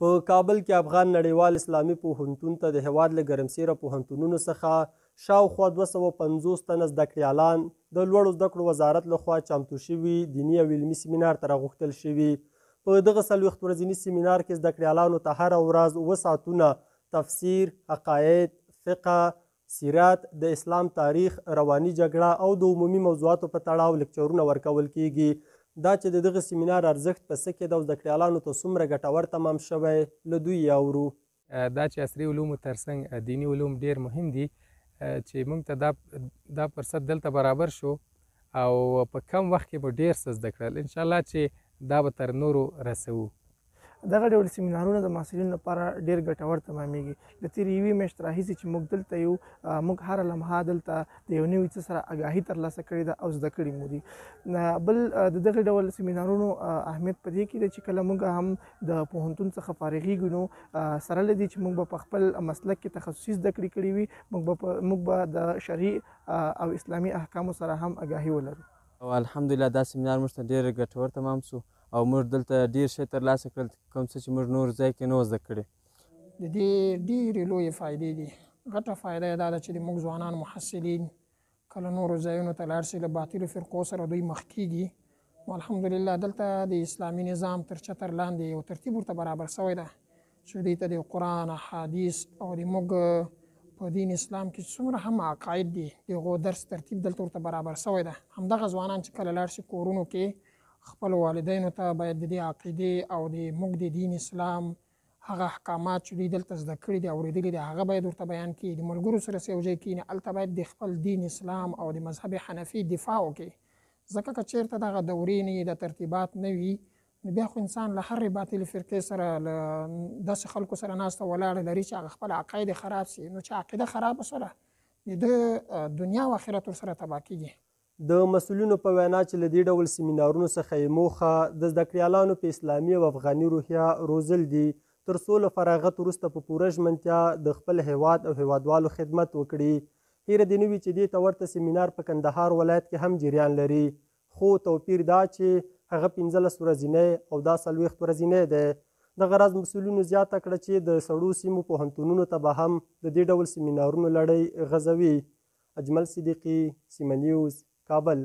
په کابل کې افغان نړیوال اسلامي پوهنتون ته د هېواد له ګرمسیره پوهنتونونو څخه شاوخوا 250 تنه زده کړیالان د لوړو زده کړو وزارت لخوا چمتو شوي دیني او علمي سیمینار ته راغوښتل شوي. په دغه 40 ورځني سیمینار کې زده کړیالانو ته هره ورځ 7 ساعتونه تفسیر، عقاید، فقه، سیرت، د اسلام تاریخ، رواني جګړه او د عمومي موضوعاتو په تړاو لکچرونه ورکول کیږي. دا چې د دغه سیمینار ارزښت په څه کې ده او زده کړیالانو ته څومره ګټور تمام شوی، له دوی یې اورو. دا چې عصري علومو ترڅنګ دیني علوم ډیر مهم دي، چې موږ ته دا فرصت دلته برابر شو او په کم وخت کې به ډیر څه زده کړل. انشاءالله چې دا به تر نورو رسوو. دغه ډول سیمینارونه د محصلینو لپاره ډیر ګټور تمامېږي. له تېرې یوې میاشتې راهیسې چې موږ دلته یو، موږ هره لمحه دلته د یو نوي څه سره اګاهي ترلاسه کړې ده او زده کړې مو دي. بل د دغه ډول سیمینارونو اهمیت په دې کې دی چې کله موږ هم د پوهنتون څخه فارغېږو، نو سره له دې چې موږ به په خپل مسلک کې تخصصي زده کړې کړې وي، موږ به د شرعي او اسلامي احکامو سره هم اګاهي ولرو. او الحمدلله دا سیمینار موږ ته ډېر ګټور تمام شو او موږ دلته ډېر شی ترلاسه کړل، کوم څه چې موږ نور ځای کې نه وو زده کړي. د دې ډېرې لویې فایدې دي. غټه فایده یې دا ده چې د موږ ځوانان محصلین کله نورو ځایونو ته لاړ شي، له باطلو فرقو سره دوی مخ کېږي، نو الحمدلله دلته د اسلامي نظام تر چتر لاندې یو ترتیب ورته برابر شوی ده چې دوی ته د قرآن، احادیث او د موږ په دین اسلام کې څومره هم عقاید دي، د هغو درس ترتیب دلته ورته برابر شوی ده. همدغه ځوانان چې کله لاړ شي کورونو کې خپل والدینو ته باید د دې عقیدې او د موږ د دین اسلام هغه احکامات چې دوی دلته زده کړي دي، اورېدلي دي، هغه باید ورته بیان کړي. د ملګرو سره یو ځای کښېني، هلته باید د خپل دین اسلام او د مذهب حنفي دفاع وکړي. ځکه که چېرته دغه دورې نه وي، د ترتیبات نه وي، نو بیا خو انسان له هرې باطلې فرقې سره، له داسې خلکو سره ناسته ولاړه لري چې هغه خپل عقاید خراب سي. نو چې عقیده خرابه سوله، د ده دنیا او آخرت ورسره تباه کېږي. د مسؤلینو په وینا چې له دې ډول سیمینارونو څخه یې موخه د زده کړیالانو په اسلامي او افغاني روحیه روزل دي، تر څو له فراغت وروسته په پوره ژمنتیا د خپل هیواد او هیوادوالو خدمت وکړي. هیره دې نه وي چې دې ته ورته سیمینار په کندهار ولایت کې هم جریان لري، خو توپیر دا چې هغه 15 ورځنی او دا 40 ورځنی دی. دغه راز مسؤلینو زیاته کړه چې د سړو سیمو پوهنتونونو ته به هم د دې ډول سیمینارونو لړۍ غځوي. اجمل صدیقي، سیمه نیوز، کابل.